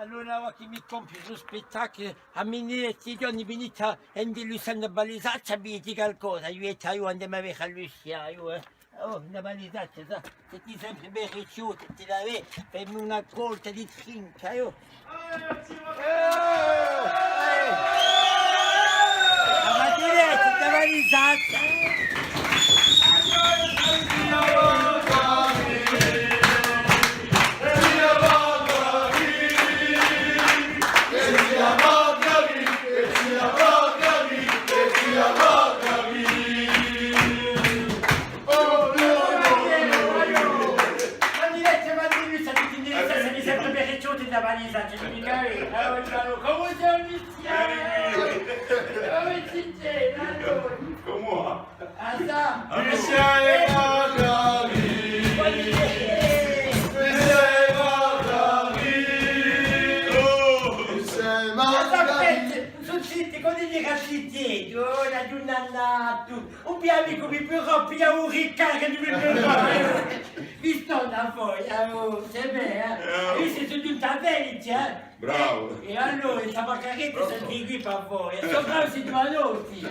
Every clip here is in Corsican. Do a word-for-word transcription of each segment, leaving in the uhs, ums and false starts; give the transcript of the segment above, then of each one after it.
Allora, avà chì mi compiu stu spettaculu, à mè tutti i ghjorni venite à, è in Luciana Balisaccia, vidite qualcosa, aiò, aiò, andemu à vede à Luciana, aiò, eh. Oh, una Balisaccia, sà, site sempre ben ricevuti, ti la vedi, femu una colta di trinca, aiò. Eh, eh. Ma ti vedi, una Balisaccia. Comment? Ah, sà! Michel Margarine! Michel Margarine! Oh! Michel Margarine! Sò zitti, quandu li caccitti, oh, l'aghju nannatu! Un mio amicu mi però piglia un ricarico di mille euro. Mi sto da voi, oh, sè bè, eh? Eh, oh. Eiu sò ghjuntu à venici, eh? Bravu. È, è allora, sta maccaretta sò quì per voi. Sò bravu sti ghjuvanotti.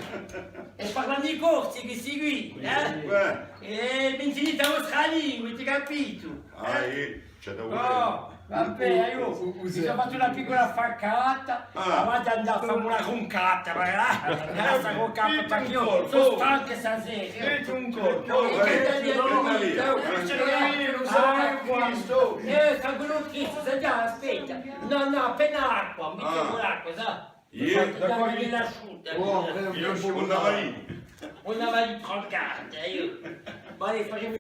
È parlanu i corsi, questi quì, eh? Bè. È m'insignate a vostra lingua, avete capitu? Ah, eh? Ci hè da vulè. Oh, va bè, aiò, mi sò fattu una piccula affaccata, ah, avà v'aghju da fà una cuncata, và là, una cuncata, perchè eiu sò stancu stasera. Metti un colpu. Acqua. Eh, sangue di Cristu, sà ghjà, aspetta. Nò, nò, appena acqua, metti l'acqua, sà. Iè. L'acqua chì l'asciutta. Una valigia. Una valigia trancata, eh. Vai, facciamo